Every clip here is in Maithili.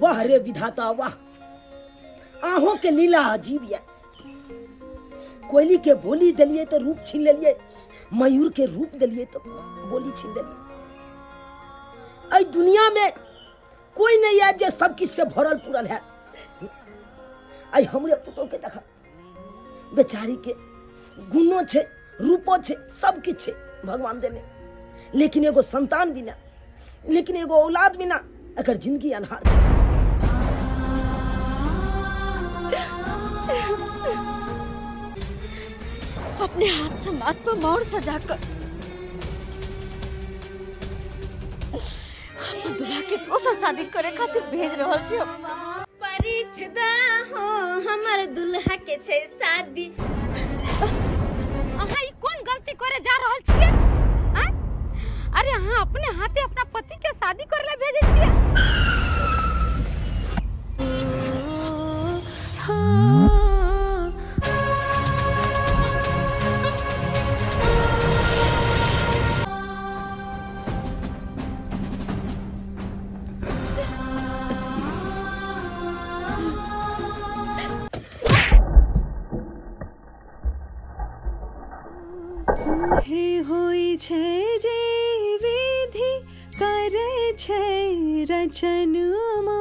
वाह रे विधाता वाह, अहों के लीला अजीब ये। कोयली के बोली देलिए तो रूप छीन लेलिए, मयूर के रूप देलिए तो बोली छीन देलिए। एहि दुनिया में कोई नहीं है जे सब किछु से भरल पुरल है। आई हमरे पुतोह के देखा, बेचारी के गुणो छे, रूपो छे, सब किछु छे भगवान देने, लेकिन एगो संतान बिना, लेकिन एगो औलाद बिना एकर जिंदगी अन्हार छे। अपने हाथ से माथ पर मोर सजाकर अपन दूल्हा के दोसर शादी करे खातिर भेज रहल छी। परिछदा हो हमर दुल्हा के छै शादी। अहाँ ई कोन गलती करे जा रहल छियै? आँय? अरे अहाँ अपने हाथे अपना पति के शादी करे ला भेजै छियै? हे होइ छै जे विधि करै छै रचनमा।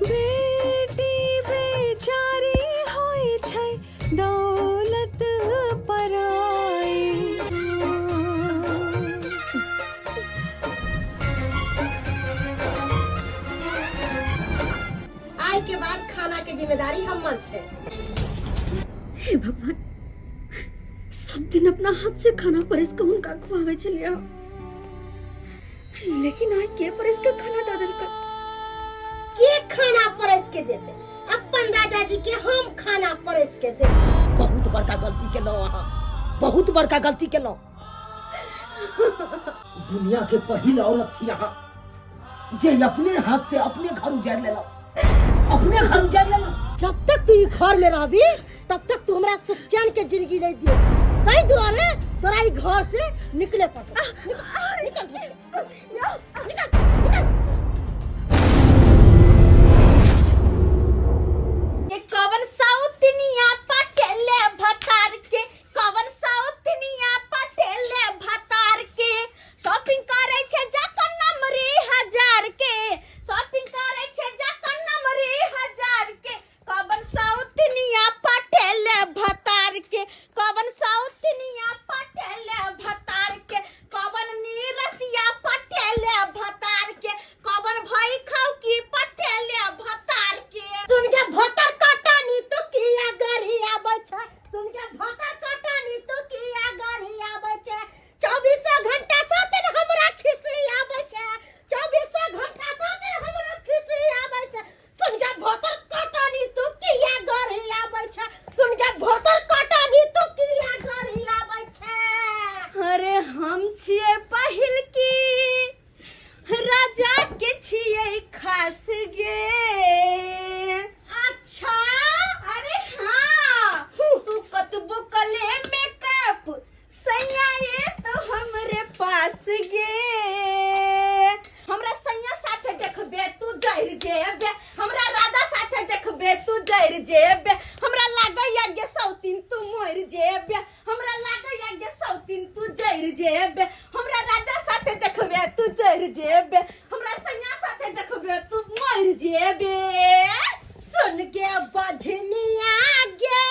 बेटी बेचारी होइ छै दौलत पराई। आइ के बाद खाना के जिम्मेदारी हमर छै। हे भगवान, सब दिन अपना हाथ से खाना परस के हुनका खुआवे छलियै, लेकिन आइ के परस के खाना दऽ देलकै? के खाना परस के देते? अपन राजा जी के हम खाना परस के देते। बहुत बड़का गलती केलहुँ अहाँ, बहुत बड़का गलती केलहुँ। दुनिया के पहिल औरत छी अहाँ जे अपने हाथ से अपने घर उजाड़ि लेलहुँ, अपने घर उजाड़ि लेलहुँ। जब तक तू ई घर में रहबी तब तक तू हमरा सुख चैन के जिंदगी नहीं दिए, ताहि दुआरे तोरा ई घर से निकले पड़तो। निकल, निकल, निकल, निकल। के कवन साउथनिया पटेले भतार के, कवन साउथनिया पटेले भतार के, शॉपिंग करे छे जाकर नमरी हजार के, शॉपिंग करे छे जाकर नमरी हजार के, कवन साउथनिया पटेले भतार के, कवन साउथनिया पटेले भतार के, कवन नीरसिया पटेले भतार के, कवन भई खाऊ की पटेले भतार के। सुन के भतर कटानी तो किया गरी आबै छै, सुन के भतर कटानी तो किया गरी आबै छै, चौबीसों घंटा सौ दिन हमरा खिसी आबै छै, चौबीसों घंटा सौ दिन हमरा खिसी आबै छै। सुन के भतर कटानी तो किया गरी आबै छै, सुन के भतर कटानी तो किया गरी आबै छै। अरे हम छियै पहिल की राजा के छियै खास गे। अच्छा। अरे हाँ, तू कतबो कले मेकअप सैया ये तो हमरे पास गे। हमरा सैया साथे देखबे तू जर जेबे, हमरा राजा साथे देखबे तू जर जेबे, हमरा लागैया गे सौतीन तू मर जेबे, हमरा लागैया गे सौतीन तू जर जेबे, हमरा राजा साथे देखबे तू जर जेबे, हमरा सैया साथे देखबे तू मर जेबे। सुन के बझनिया गे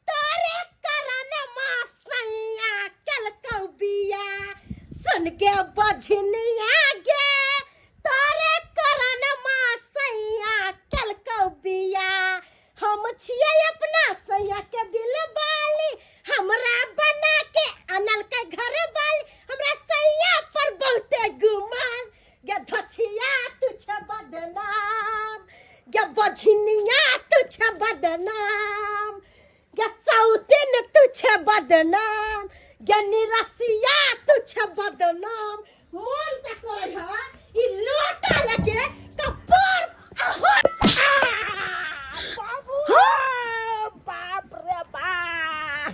तोरे करन मा सैया कलकौ बिया, सुन के बझनिया गे तोरे करन मा सैया कलकौ बिया, हम छियै अपना सैया के दिल बाली, हमरा बना के अनल के घर बाली, हमरा सैया पर बहुते गुमान गे धछिया तू छे बदनाम गे बझनिया तू छे बदनाम गे सौतिन तू छे बदनाम गे निरसिया तू छे बदनाम। मन त करै ह ई लोटा लेके कपार। बाबू, बाप रे बाप।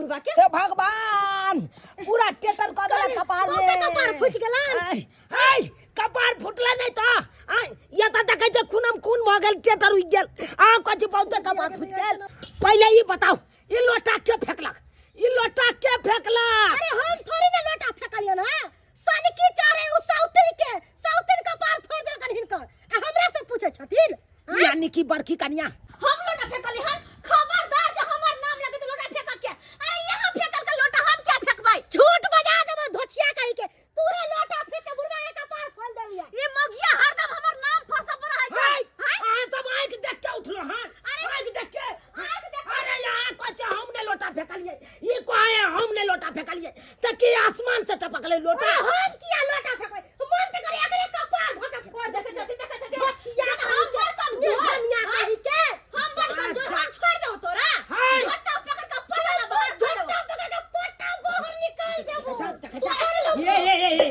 बुढ़बा के। हे भगवान, पूरा टेटर कऽ देलक कपार में। बहुते कपार फूटि गेलन। आय, आय, कपार फुटले नहीं तो आय, ये तो देखै छै खूनम खून भऽ गेल, टेटर उगि गेल। अहाँ कहै छी बहुते कपार फुटि गेल। पहिले ई बताउ, ई लोटा के फेकलक? ई लोटा के फेकलक? अरे हम थोड़ी ना लोटा फेकलियन हां, सनकी चढ़े उ साउतिन के, साउतिन कपार फोड़ देलकन हिनकर, आ हमरा से पूछे छथिन। यानी कि बड़की कनिया हम लोटा फेकली हन। खबरदार जे हमर नाम लगे त लोटा फेक के। अरे यहाँ फेकल के लोटा हम क्या फेकबै? झूठ बजा देबो धोछिया कहि के, तूहे लोटा फेक के बुढ़वा के कपार फोड़ देलिया। ये मगिया हरदम हमर नाम फंसब रहै छै। हाय, अहाँ सब आँखि देख के उठलो हन? आँखि देख के? आँखि देख के। अरे यहाँ कहै छै हम ने लोटा फेकलियै, ई कहै हम ने लोटा फेकलियै, तऽ की आसमान से टपकलै लोटा? अरे हम किया लोटा फेकबै? मन तऽ करे एकरे कपार धऽ के फोड़ देखै छथिन, देखै छथिन। धोछिया हम बड़ कमजोर। निर्धनिया कहि के। हम बड़ कमजोर, हम छोड़ देबो तोरा। हाय। झोटा पकड़ के पटा ला बाहर कर देबो। झोटा पकड़ के पट्टा बाहर निकाल देबो। देखै छौ, देखै छौ। ये ये ये ये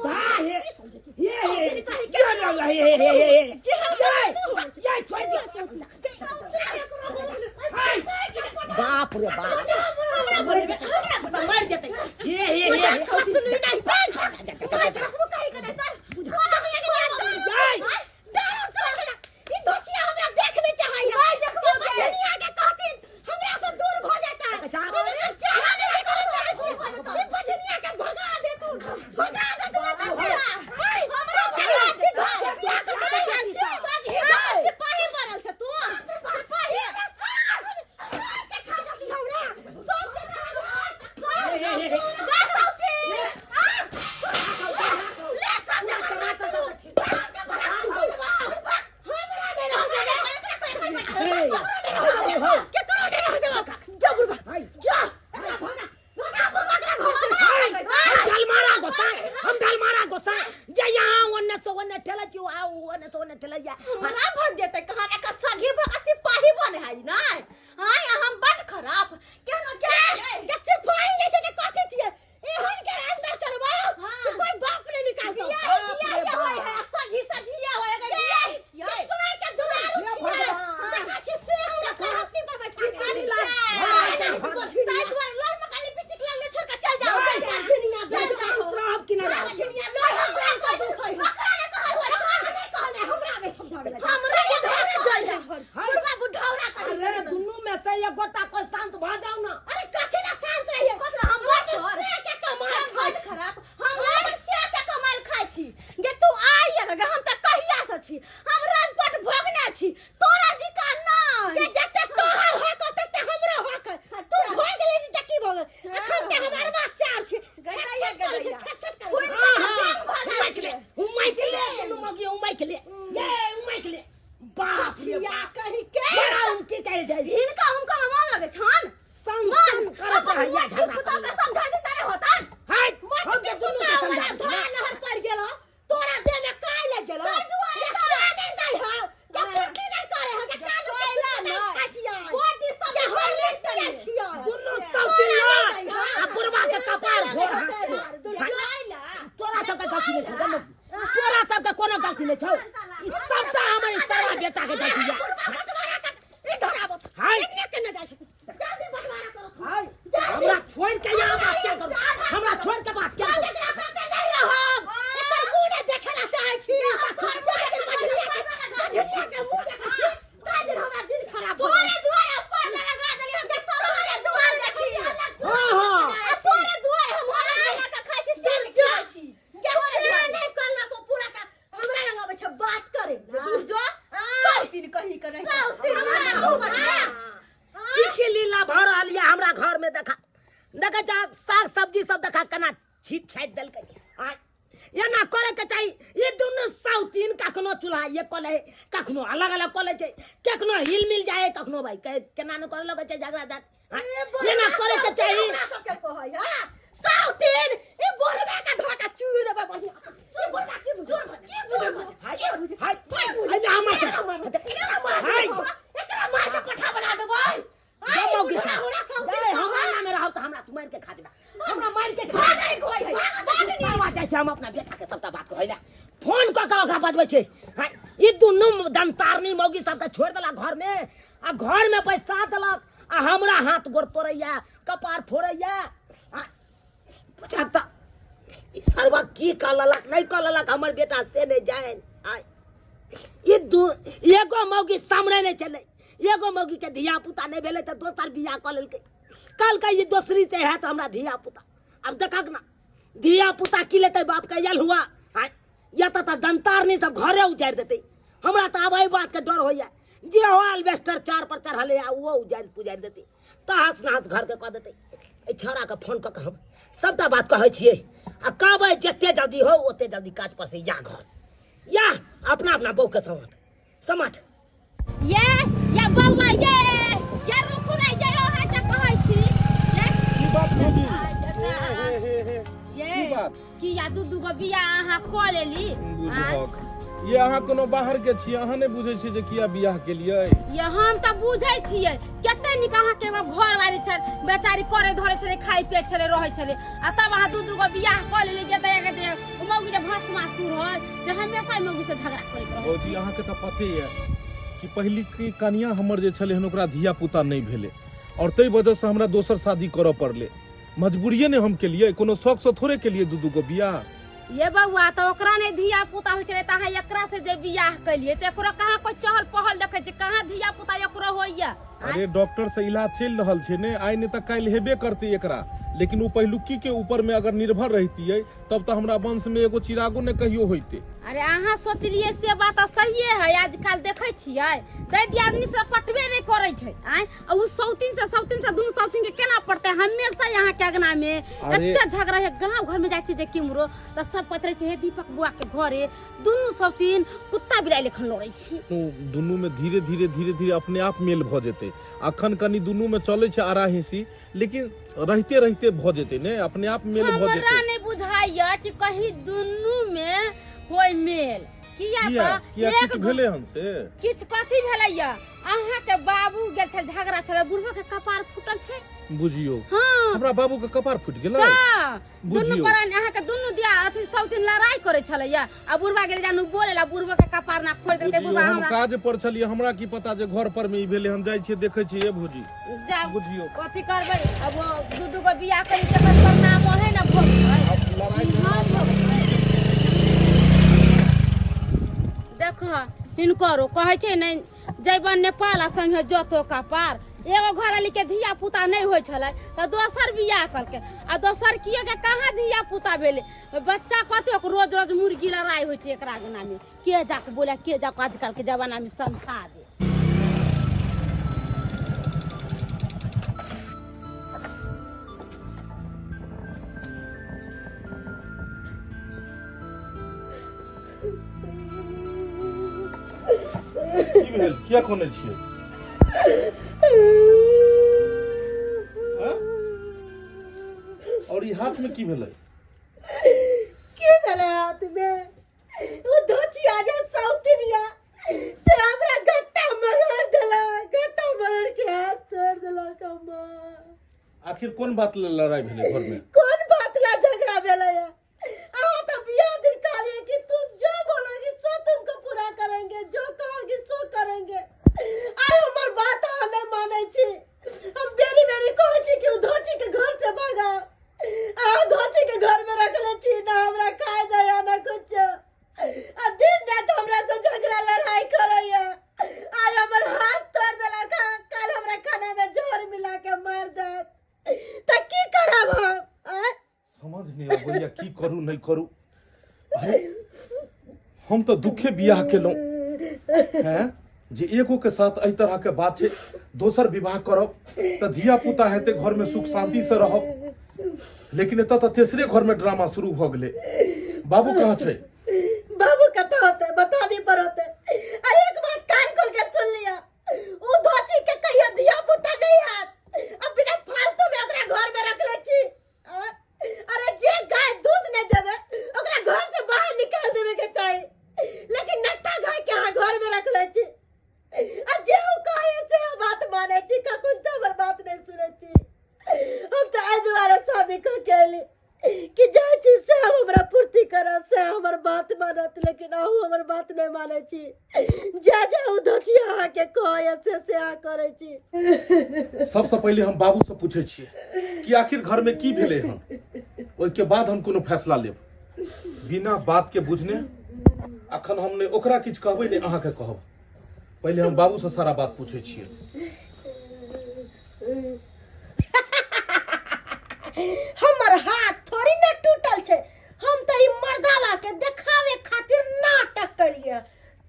धा ये ये ये ये ये ये ये ये ये ये छोड़ दे। हाय, बाप रे बाप, मर जेतै, मर जेतै। ये ये ये सुनली नहीं तन खसबो कहि के नहीं तन तोरा के जाय। डरो सोचला ई धोछिया हमरा देख नहीं चाहै है। देखबो के। बजनिया के कहथिन हमरा से दूर भ जाता है। जा। हम एकर चेहरा नहीं देखै चाहै छी। ई बजनिया के भगा दे तू, भगा दे तू एतऽ से। हाय, हमरा भगा दे। बियाह से करै छी। सिपाही बनल छ तू, सिपाही। के खा जाती हमरा सब के खा हे, हे, हे, हे। गा सौती ले सब हमरा नहीं रह देबे। हे, हे, के तोरा नहीं रह देबे। जा बुढ़बा, हाय। जा, एकरा भगा, भगा बुढ़बा एकरा घर से। हाय, हम ढल मारा गोसाई, हम ढल मारा गोसाई। जे यहाँ ओन्ने से ओन्ने ठेलै छी, आ ओन्ने से ओन्ने ठेलै जा। हमरा भग जेतै कहाना का सगी भगा सिपाही बने है नै। हाय, हम बड खराब केहनो छै। के सिपाही ले छै त कथी छियै? एहन के अंदर चढ़बा कि कोई बाप नहीं निकालतो। बाप रे बियाह बाप। होय है, सगी सगिया होय अगर बियाह छियै। साय के दुलारू हे छियै। भगवान। देखा छी से हमरा करहत्ती पर बैठा के। लीला। ताहि दुआरे लड़ मकाली पिसिक ले छोड़ के चल जाओ। हाय। बझनिया चल जाओ। रहब कि नहि रहब? बझनिया लोहा हमरा के दोष है। ओकरा ने कहल होय हमरा नहीं कहल है, हमरा नहीं समझावे ला। हमरा के घर में जल है। हाय। बुढ़वा बुढ़ौरा कही। अरे दुनू में से एक गोटा कोई शांत भऽ जाउ ना। अरे कथी ला शांत रहिए? कथी ला हम बड़ हम से के कमाल हम खाइ बड़ छी। खराब, हम अपन से के कमाल खाइ छी। गे तू आइ लगे, हम तऽ कहिया से छी, हम राजपाट भोगने छी, तोरा जी का के नहीं। जते तोहर हक हो तते हमरो हक है। तू भोग लेली त की भोग? अखन ते हमर बच्चा छी। छट छट करै छै, छट छट करै छै। हाँ, हाँ, बेंग भऽ उमाइक जाइ ले, छै। उमाइक ले, दुनू मौगी उमाइक ले। ये उमाइक ले। बाप रे छिया बाप। कहि के। बड़ा उनकी कहि जाइ। हिनका उनका में मन लगे छन। सन सन करत अपन रहैया मोटकी झगड़ा पुतोह के करैया। समझा देता रे होता। हाय, हम के तऽ दुनू कुत्ता के हमरा समझा धोआ नहर पड़ गेलो, तोरा देह में काय लग गेलो? ताहि दुआरे ये तऽ- से नहीं दै हौ, ये कुर्ती नहीं करे हौ, ये काजू के कोयला सुंदर नहि। खाइ छियै। बॉडी सब ये हॉर्लिक्स पियै छियै। दुनू सौतीन तोरा लड़। नहीं दै हौ। आ बुढ़वा के कपार घोर हाथ दुर्जय से। तोरा सबके गलती नहि छौ, गमक। तोरा सबके कोनो गलती नहि छौ। ई सबटा हमर ई सरवा बेटा के गलती या। बंटवारा कर, इधर आबो। हाय। एन्ने के न जाइ छथिन। जल्दी बंटवारा करो। हाय, हमरा छोड़ के यहाँ बात क्या करू? हमरा छोड़ के बात क्या करू? एकरा साथे नहीं रहब। एकर मुंह नहि देखै ला चाहै छी। जाहि दिन बझनिया के मुंह देखै छी, ताहि दिन हमरा दिन खराब भऽ तोरे जाइ। दुआरे पर्दा लगा देली हम के तोरे दुआरे देखै छी अलग। हाँ, हाँ। आ तोरे दुआरे हम अलग लगा के खाइ छी, से खाइ छी। से नहि करलक ओ पूरा का हमरा लग अबै छै बात करे ला। तू जो सौतीन कही के नहीं। सौतीन हमरा तू बता। की की लीला भऽ रहल यऽ हमरा घर में? देखा देखा जा, साग सब्जी सब देखा केना छीट छाटि देलकै। आय, एना करे के चाही? ई दुनू साउतीन कखनो चूल्हा एक कऽ लै, कखनो अलग अलग कऽ लै छै, कखनो हिल मिल जाए, कखनो भाई केना नहि करे लगै छै झगड़ा झट। आय, एना करे के चाही? हमरा सबके कहै है साउतीन। ई बुढ़बा के धऽ के चूर देबै बढ़िया। ई बुढ़बा की बुझल, की बुझल? हाय हाय, एहिमे हमर एकरा मार हाय। देबै, एकरा मार के पठा बना देबै। जब मौगी बुढ़ा होला साउतीन। ए, हमरा नामे रहब तऽ हमरा तू मारि के खा देबा, हमरा मारि के खा नहीं कोई है। बाबा जाइ छै, हम अपना बेटा के सबटा बात कहै ला फोन कऽ के ओकरा बजबै छै। हाँ, ई दुनू दंतारनी मौगी सबके छोड़ि देलक घर में, आ घर में बैसा देलक। आ हमरा हाथ गोर तोड़ैया कपार फोड़ैया। आ बुझाक तऽ ई सरवा की कऽ लेलक नहि कऽ लेलक हमर बेटा से नहि जानि। आय ई दू एगो मौगी सामने नहि छलै, एगो मौगी के धिया पुता नहि भेलै तऽ दोसर बियाह कऽ लेलकै। कहलकै ई दोसरी से हैत हमरा धिया पुता। आब देखक ना धिया पुता की लेतै बाप के आयल हुआ। आय या तऽ दंतारनी सब घरे उजाड़ि देतै। हमरा तऽ आब एहि बात के डर होइया जे हो एल्बेस्टर चार पर चढ़ल है वो उजाड़ि पुजारि देतै, तहस नहस घर के कऽ देतै। एहि छौड़ाके फोन कऽ कऽ हम सबटा बात कहै छियै आ कहबै जते जल्दी हो ओते जल्दी काज पर से या घर या अपना अपना बहू के समाट समाट। ये ये बौआ ये ये रुकू ने ये अहाँ के कहै छी ये की बात भौजी? हे, हे, हे, हे। ये की बात? कि या दू दू गो बियाह अहाँ कऽ लेली? बुझहक ये अहाँ कोनो बाहर के छियै, अहाँ नहि बुझै छियै जे किया बियाह केलियै। ये हम तऽ बुझै छियै कते नीक अहाँ के एगो घर वाली छल बेचारी करे धरे छलै खाइ पियै छलै रहै छलै आ तब अहाँ दू दू गो बियाह कऽ लेली जे दया के दया ओ मौगी जे भस्मासुर होल जे हमेशा मौगी से झगड़ा करैत रहै। भौजी अहाँके तऽ पते यऽ कि पहिली की कनिया हमर जे छलै हन ओकरा धिया पुता नहि भेलै और ताहि वजहसँ हमरा दोसर शादी करऽ पड़लै। मजबूरिये ने हम केलियै, कोनो शौकसँ थोड़े केलियै दू दू गो बियाह। ये बौआ तऽ ओकरा नहि धिया पुता होइ छलै तऽ अहाँ एकरा से जे बियाह केलियै तऽ एकरो कहाँ कोइ चहल पहल देखै छै, कहाँ धिया पुता एकरो होइया? अरे डॉक्टर से इलाज चलि रहल छै ने, आइ नहि तऽ काल्हि हेबे करतै एकरा। लेकिन ओ पहिलुकी के ऊपर में अगर निर्भर रहितियै तब तऽ हमरा वंश में एगो चिरागो नहि कहियो होइते। अरे अहाँ सोचलियै से बात तऽ सहिए है, आजकल देखै छियै दै दियादनी सब पटबे नहि करै छै। आँय आ उ सौतीन से सौतीन से दुनू सौतीन के केना पड़तै? हमेशा यहाँ के अंगना में अरे एते झगड़ा है। गांव घर में जाइ छै जे केम्हरो तऽ सब कहैत रहै छै हे दीपक बुआ के घरे दुनू सौतीन कुत्ता बिलाइ लेखन लड़ै छी। दुनू में धीरे धीरे धीरे धीरे अपने आप मेल भऽ जेतै। अखन कनि दुनू में चलै छै आरा हिंसी, लेकिन रहिते रहिते भऽ जेतै ने, अपने आप मेल भऽ हमरा जेतै। नहि बुझाइया कि कहीं दुनू में होय मेल। किया किया तऽ किया एक किछु भेलै हन से? किछु कथी भेलैया, अहाँ के बाबू गेल छल झगड़ा छल बुढ़बो के कपार फूटल छै। बुझियौ हाँ हमरा बाबू के कपार फूटि गेलै। तऽ दुनू बुझियौ प्राणी अहाँ के दुनू दिया अथी सब दिन लड़ाई करे छलैया आ बुढ़बा गेल जानू बोलेला बुढ़बा के कपार ना फोड़ देलकै। बुझियौ बुढ़बा हम हमरा काज पर छलियै, हमरा की पता जे घर पर में ई भेलै। हम जाइ छियै देखै छियै। ए भौजी जा बुझियौ कथी करबै अब वो दू दू गो बियाह करी तकर परिणाम ओहे ना भोगबै। आब लड़ाई देख हिनकरो कहै छै ने जैबन नेपाल आ संगे जतो कपार। एगो घरवाली के धिया पुता नहि होइ छलै तऽ दोसर बियाह कलकै आ दोसर कियो के कहाँ धिया पुता भेलै बच्चा कतेक रोज रोज मुर्गी लड़ाई होइ छै एकरा अंगना में। के जाके बोले के जाके आजकल के जमाना में समझा दे। की भेल, किया कोने छियै? हाँ? और ई हाथ में की भेलै? की भेलै हाथ में? ओ धोचिया जे सौतनिया से हमरा गट्टा मरोड़ देलक, गट्टा मरोड़ के हाथ तोड़ देलक अम्मा। आखिर कोन बात ले लड़ाई भेलै घर में? कोन बात ला झगड़ा भेलै है? अहाँ तो बियाह दिन कहलिए कि तुम जो बोलोगी सो तुमको पूरा करेंगे, जो कहोगी सो करेंगे। आइ हमर बात अहाँ नहीं मानै छी। हम बेरी बेरी कहै छी कि ओ धोची के घर से भगाओ, अहाँ धोची के घर में रखले छी ना हमरा खाय दैया ना कुछ, आ दिन रात हमरा से झगड़ा लड़ाई करैया। आइ हमर हाथ तोड़ देलक, काल्हि हमरा खाना में जहर मिला के मार देत तऽ की करब हम? आँय? समझ नहीं अबैया की करू नहीं करू। अरे हम तऽ दुखे बियाह केलहुँ हैं जे एगो के साथ एहि तरह के बात छै, दोसर विवाह करब तऽ धिया पुता हेतै, घर में सुख शांति से रहब। लेकिन एतऽ तऽ तेसरे घर में ड्रामा शुरू भऽ गेलै। बाबू कहाँ छै? बाबू कतऽ होतै? बतानी पर होतै। आ एक बात कान खोल के सुन लिया, उ धोची के कहियो धिया पुता नहीं हैत, आ बिना फालतू में ओकरा घर में रखले छी। अरे जे गाय दूध नहीं देवे ओकरा घर से बाहर निकाल देवे के चाही, लेकिन नट्टा गाय के अहाँ घर में रखले छी आ जे उ कहे से अहाँ बात माने छी, कखन तो हमर बात नहीं सुने छी। हम तो एहि दुआरे शादी कऽ के अयली कि जाइ छी से हम हमरा पूर्ति करत, से हमर बात मानत, लेकिन अहूँ हमर बात नहीं माने छी। जा जा उ धोची अहाँके के कहैया से से अहाँ करै छी। सबसँ पहिले हम बाबूसँ पूछै छियै कि आखिर घरमे की भेलै हन, ओहिके बाद हम कोनो फैसला लेब। बिना बात के बुझने अखन हम नहि ओकरा किछु कहबै नहि अहाँके कहब। पहिले हम बाबूसँ सारा बात पूछै छियै। हमर हाथ थोड़ी ने टूटल छै, हम तऽ ई मर्दावा के देखावे खातिर नाटक करिए,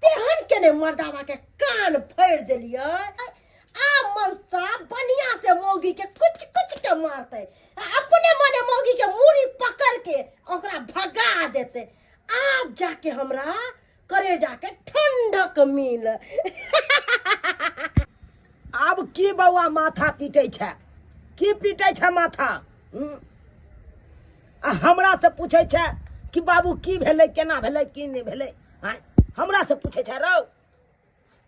तेहन के ने मर्दावा के कान फाड़ि देलियै। आ मनसा बढ़िया से मौगी के कुछ कुछ के मारते, आ अपने मने मौगी के मूड़ी पकड़ के ओकरा भगा देते। आब जाके हमरा करे जाके ठंडक मिल। आब की बौआ माथा पीटै छै, की पीटै छै माथा? आ हमरा से पूछै छै कि बाबू की भेलै, केना भेलै, की नहि भेलै। आँय, हमरा से पूछै छै? रौ,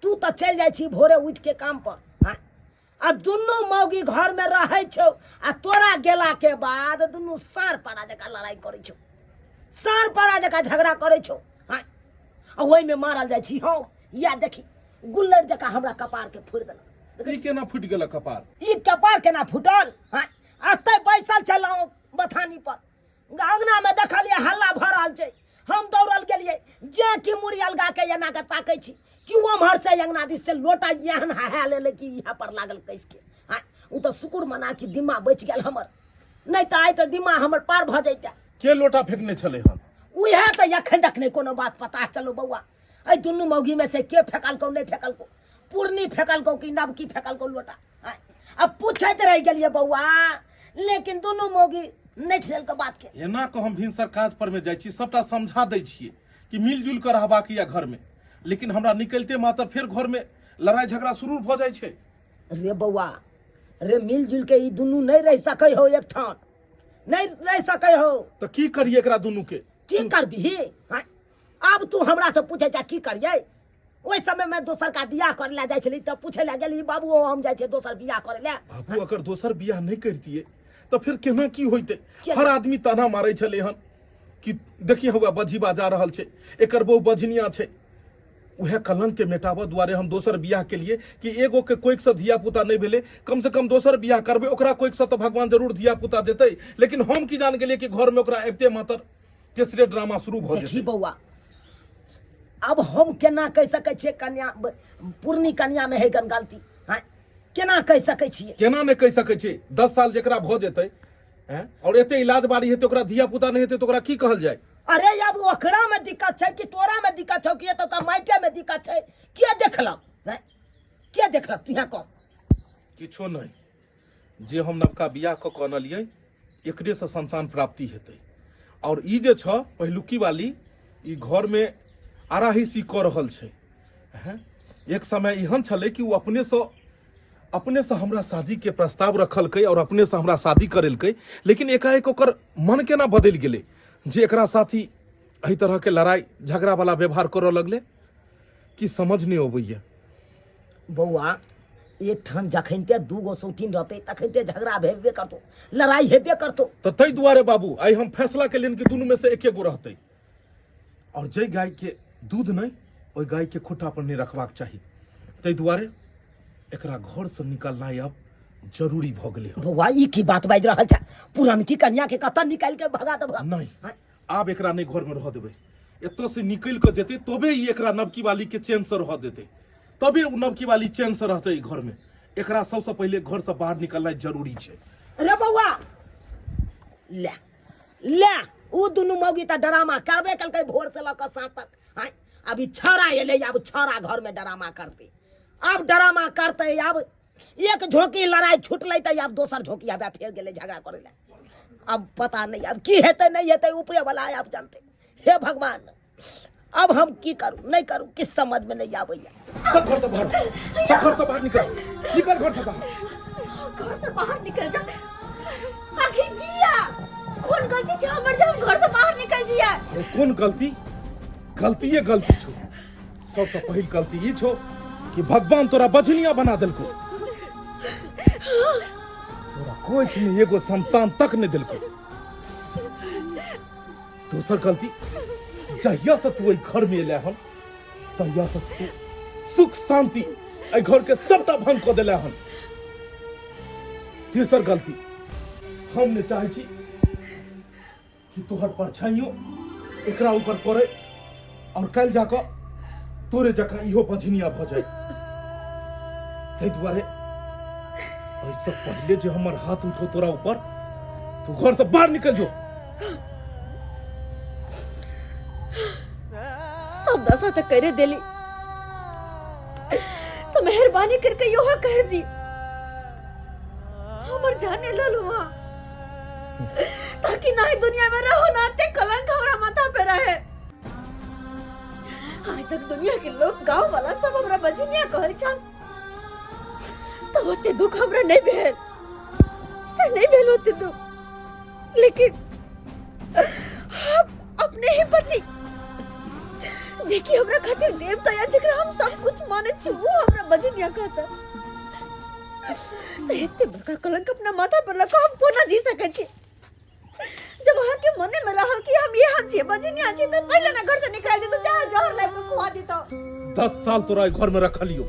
तू तऽ चलि जाइ छी भोरे उठि के काम पर, आँय, आ दुनू मौगी घरमे रहै छौ, आ तोरा गेलाके बाद दुनू साँढ़ पारा जकाँ लड़ाइ करै छौ, साँढ़ पारा जकाँ झगड़ा करै छौ। आँय, आ ओहिमे मारल जाइ छी हम। या देखी, गुल्लर जकाँ हमरा कपारके फोड़ि देलक। ई केना फूटि गेल कपार? ई कपार केना फूटल? आँय, एतऽ बैसल छलहुँ बथानी पर, अंगनामे देखलियै हल्ला भऽ रहल छै, हम दौड़ल गेलियै, जे कि मुड़ी अलगा के एना के ताकै छी कि ओम्हर से अंगना दिस से लोटा एहन हहा लेले कि इहा पर लागल कस के। आँय, ओ तऽ शुक्र मना कि दिमाग बचि गेल हमर, नहि तऽ आइ तऽ दिमाग हमर पार भऽ जैते। के लोटा फेकने छलै हन? उएह तऽ एखन तक नहि कोनो बात पता चलो बौआ। एहि दुनू मौगी में से के फेकलकौ नहि फेकलकौ, पुरनी फेकलकौ कि नवकी फेकलकौ लोटा। आँय, अब पूछैत रहि गेलियै बौआ, लेकिन दुनू मौगी नहि देलकौ बात के। एना कऽ हम भिनसर काज पर में जाइ छी, सबटा समझा दै छियै कि मिलजुल कऽ रहबाक यऽ घर में, लेकिन हमरा निकलते मात्र फेर घर में लड़ाई झगड़ा शुरू भऽ जाइ छै। रे बौआ रे, मिलजुल के ई दुनू नहि रहि सकै हो, एकठाम नहि रहि सकै हो। तऽ की करियै एकरा दुनू के? की करबिही? आँय, आब तू हमरा से पूछै छै की करियै? ओहि समय में दोसर का बियाह करे ला जाइ छली तऽ पूछे ला गेली, बाबू ओ हम जाइ छियै दोसर बियाह करे ला। बाबू, अगर दोसर बियाह नहि करितियै तऽ फेर केना की होइतै? हर आदमी ताना मारै छलै हन कि देखिए हुआ बझीबा जा रहल छै, एकर बहु बझनिया छै। उएह कलंक के मेटाबऽ दुआरे हम दोसर बियाह केलिए कि एगो के कोइक से धिया पुता नहि भेलै, कम से कम दोसर बियाह करबै, ओकरा कोइक से तऽ भगवान जरूर धिया पुता देतै। लेकिन हम की जान गेलियै कि घर में ओकरा अबिते मातर तेसरे ड्रामा शुरू भऽ देखी जेतै। बौआ, आब हम केना कहि सकै छियै कन्या पुरनी कन्या में है गन गलती? हाँ, केना कहि सकै छियै? केना नहि कहि सकै छियै? 10 साल जेकरा भऽ जेतै हैं और एते इलाज बारी हेतै, ओकरा धिया पुता नहि हेतै तऽ ओकरा की कहल जाय? अरे आब ओकरा में दिक्कत छै कि तोरा में दिक्कत छौ कि एतऽ माइटे में दिक्कत छै? के देखलक? हैं, के देखलक? तू कह। किछो नहि, जे हम नवका बियाह कऽ कऽ अनलियै एकरेसँ संतान प्राप्ति हेतै। आओर ई जे छ पहिलुकी वाली, ई घरमे आराहिसी कऽ रहल छै। हैं, एक समय एहन छलै कि ओ अपनेसँ हमरा शादीके प्रस्ताव रखलकै आओर अपनेसँ हमरा शादी करेलकै, लेकिन एकाएक ओकर मन केना बदलि गेलै जे एकरा साथ ही एहि तरहके लड़ाइ झगड़ावला व्यवहार करऽ लगलै कि समझ नहि अबैए। बौआ, एकठाम जखनिते दू गो सौतीन रहतै तखनिते झगड़ा हेबे करतौ, लड़ाइ हेबे करतौ। तऽ ताहि दुआरे बाबू आइ हम फैसला केलियनि कि दुनूमे से एके गो रहतै, आओर जाहि गायके दूध नहि ओहि गायके खुट्टा पर नहि रखबाक चाही, ताहि दुआरे एकरा घरसँ निकलनाइ आब जरूरी भऽ गेलै हन। बौआ, ई की बात बाजि रहल छै? पुरनकी कन्या के कतऽ निकालि के भगा देबह? नहि, आब एकरा नहि घरमे रहऽ देबै। एतऽ से निकलि कऽ जेतै तबे ई एकरा नवकी वालीके चैनसँ रहऽ देतै, तबे ओ नवकी वाली चैनसँ रहतै ई घरमे। एकरा सबसँ पहिले घरसँ बाहर निकलनाइ जरूरी छै। रे बौआ, ले ले, ओ दुनू मौगी तऽ ड्रामा करबे केलकै भोर से लऽ कऽ साँझ तक। आँय, अभी छौड़ा एलै, आब छौड़ा घरमे ड्रामा करतै, आब ड्रामा करतै। आब एक झोंकी लड़ाइ छुटलै तऽ आब दोसर झोंकी आब फेर गेलै झगड़ा करै लए। अब पता नहीं अब की हेतै नहीं हेतै, ऊपरे वाला आब जानते। हे भगवान, अब हम की करू नहीं करू, किछु समझ में नहीं आबैया। सब घर से बाहर, सब घर से बाहर निकल, निकल घर से बाहर, घर से बाहर निकल जा। आखिर किया? कौन गलती छै हमर जे हम घर से बाहर निकल जिया? अरे कौन गलती? गलती ये गलती छो। सबसे पहिल गलती ई छो कि भगवान तोरा बझनिया बना देलको, तोरा कोई में एगो संतान तक नहीं देलको। दोसर गलती, जहिया से तू एहि घर में एले हन तहिया से तू सुख शांति एहि घर के सबटा भंग कऽ देले हन। तेसर गलती, हम नहि चाहै छी कि तोहर परछाइयो एकरा ऊपर पड़े और काल्हि जाकऽ तोरे जकाँ इहो बझनिया भऽ जाए। ताहि दुआरे एहिसँ पहिले जे हमर हाथ उठो तोरा ऊपर, तू घर से बाहर निकल जो। सब दशा तक करे देली तो मेहरबानी करके योहा कर दी, हमर जाने ललू वहाँ, ताकि ना ही दुनिया में रहो ना ते कलंक हमरा माथा पे रहे। आज तक दुनिया के लोग गांव वाला सब हमरा बजनिया कहै छल तो ओते दुख हमरा नहीं भेल, नहीं भेल ओते दुख। लेकिन हम अपने ही पति जे कि हमरा खातिर देवता या जेकरा हम सब कुछ माने छी, वो हमरा बजनिया कहता तो एते बड़का कलंक अपना माथा पर लगा हम कोना जी सकै छी? जब अहाँ के मने में रहल कि हम एहन छियै, बजनिया छी, तऽ पहिले ना घर से निकालि दितौ, जा जहर लाबि कऽ खुआ दितौ। 10 साल तोरा एहि घर में रखलियो,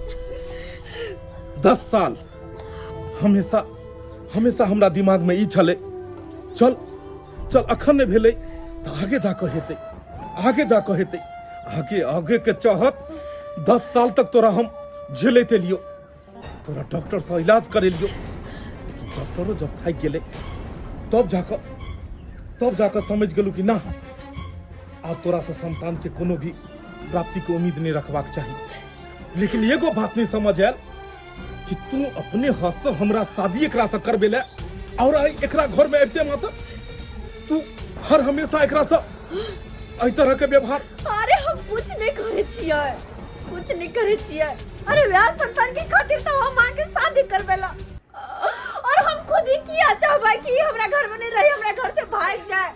10 साल हमेशा हमेशा हमरा दिमाग में ई छलै, चल चल अखन नहि भेलै तऽ आगे जाकऽ हेतै, आगे जाकऽ हेतै, आगे आगे के चाहत 10 साल तक तोरा हम झेलैत एलियो, तोरा डॉक्टर से इलाज करेलियो, लेकिन डॉक्टरो जब थाकि गेलै तब जाकऽ समझ गेलू कि ना, आब तोरा से संतान के कोनो भी प्राप्ति के उम्मीद नहीं रखबाक चाही। लेकिन एगो बात नहीं समझ आयल कि तू अपने हाथ से हमरा शादी एकरा से करबेले और आई एकरा घर में अबिते मात्र तू हर हमेशा एकरा से एहि तरह के व्यवहार। अरे हम कुछ नहीं करे छियै, कुछ नहीं करे छियै। अरे व्याह संतान के खातिर तो हम अहाँ के शादी करबेला और हम खुद ही किया चाहबै कि हमरा घर में नहीं रही, हमरा घर से भाग जाए,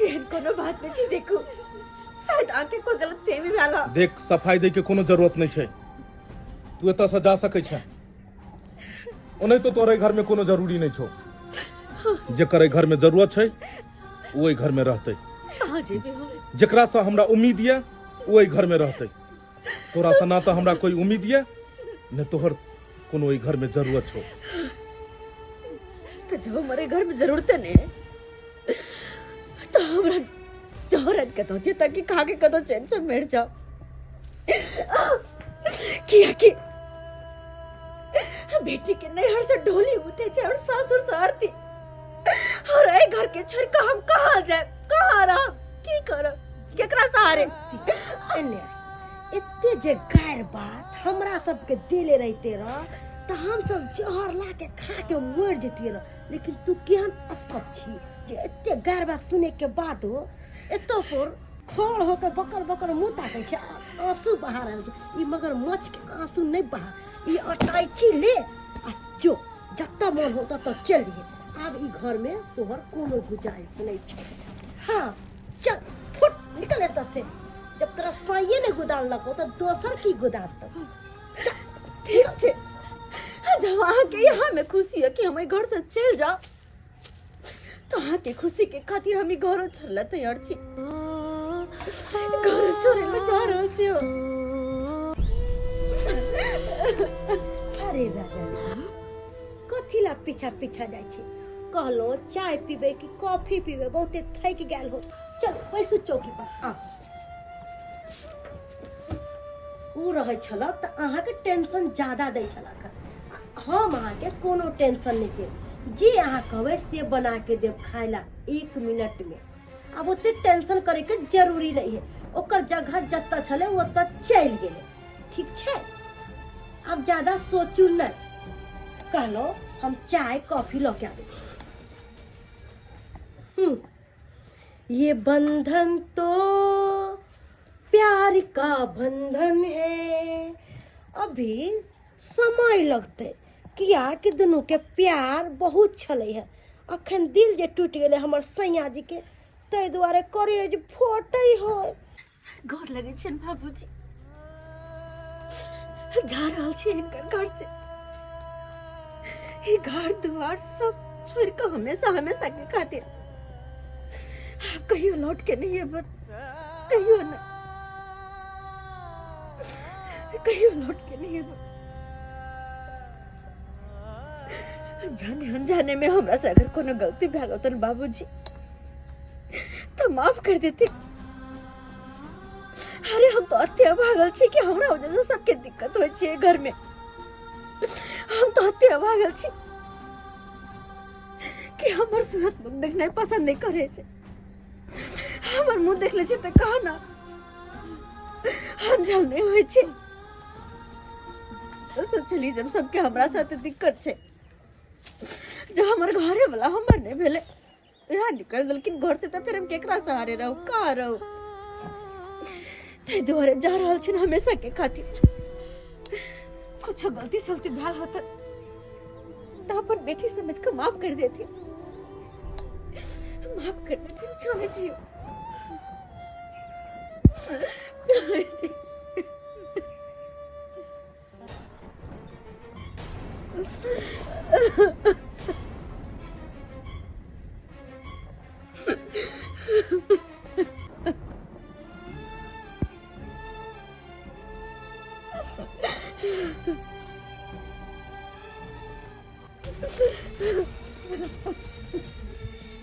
एहन कोनो बात नहीं छै। देखू शायद अहाँके कोई गलत फहमी भेल हो। देख, सफाई दै के कोनो जरूरत नहीं छै, तू एतऽ से जा सकै छै, ओनाहितो तोरे घर में कोनो जरूरी नहीं छौ। जेकर एहि घर में जरूरत छै ओ एहि घर में रहतै, कहाँ जेबै हम? जेकरा से हमरा उम्मीद यऽ ओ एहि घर में रहतै। तोरा से ना तऽ हमरा कोई उम्मीद यऽ ने तोहर कोनो एहि घर में जरूरत छौ। तो जब हमारे घर में जरूरत नहीं है तो हमरा जहर आनि के दऽ दिअ ताकि खा के कतौ चैन से मरि जाओ। किया कि बेटी के नैहर से ढोली उठे छै और सासुर से आरती, और एहि घर के छोड़ के हम कहाँ जाए, कहाँ रहब, की करब, केकरा सहारे? एने एते जे गारि बात हमरा सबके देले रहिते रह तऽ हम सब जहर ला के खा के मरि जतियै रह, लेकिन तू केहन असब छी जे एते गारि बात सुने के बादो एतो पर खड़ होके बकर बकर मुँह ताकै छै, आंसू बहा रहल छै। ई मगरमच्छ के आंसू नहि बहा, ई अटैची ले आ जो जतऽ मन हो ततऽ चलि जइहे। आब ई घरमे तोहर कोनो गुंजाइश नहि छौ। हाँ चल फुट निकल एतऽ से, जब तोरा साइये नहि गुदानलकौ तऽ दोसर की गुदानतौ। चल ठीक छै, जब अहाँके यहाँ में खुशी है कि हम एहि घर से चलि जाउ तो अहाँके खुशी के खातिर हम ई घरो छोड़ला तैयार छी, घरो छोड़े ला जा रहल छी हम। अरे राजा जी, कथी ला पीछा पीछा जाइ छी? कहलो चाय पीबे कि कॉफी पीबे, बहुते थकि गेल हो, चलो बैसू चौकी पर। आ ओ रहै छलक तऽ अहाँके टेंशन ज्यादा दै छलक, हम अहाँके कोनो टेंशन नहि देब, जे अहाँ कहबै से बनाके देब खाय ला 1 मिनटमे। आब ओते टेंशन करैके जरूरी नहीं है, ओकर जगह जतऽ छलै ओतऽ चलि गेलै, ठीक छै? आब ज्यादा सोचू नहि, कहलहुँ हम चाय कॉफी लऽ के आबै छी। ये बंधन तो प्यार का बंधन है। अभी समय लगतै किया कि दुनूके प्यार बहुत छलै हँ, अखन दिल जे टूटि गेलै हमर सैया जीके ताहि दुआरे करेज फटै है। गोर लगै छनि बाबूजी, जा रहल छी हिनकर घर से, ई घर दुआर सब छोड़ के हमेशा हमेशा के खातिर। आब कहियो लौट के नहीं अबत, कहियो ना। कहियो लौट के नहीं एबै। जाने अनजाने में हमरा से अगर कोनो गलती भेल होतन बाबूजी तो माफ कर देते। अरे हम तो अत्य भागल छी कि हमरा वजह से सबके दिक्कत होइ छै घर में। हम तो अत्य भागल छी कि हमर सूरत मुख देखनाइ पसंद नहीं करे छै। हमर मुंह देख ले छै तऽ कह ना अनजान नहीं होइ छै। सोचली जब सबके हमरा साथे दिक्कत छै, जब हमर घरे वाला हमर नहीं भेले, यहाँ निकल देलखिन घर से, तऽ फेर हम केकरा सहारे रहू, कहाँ रहू? ताहि दुआरे जा रहल छी हमेशा के खातिर। कुछो गलती सलती भेल होत तऽ अपन बेटी समझ के माफ कर देथिन, माफ कर देथिन। चलै छी, चलै छी।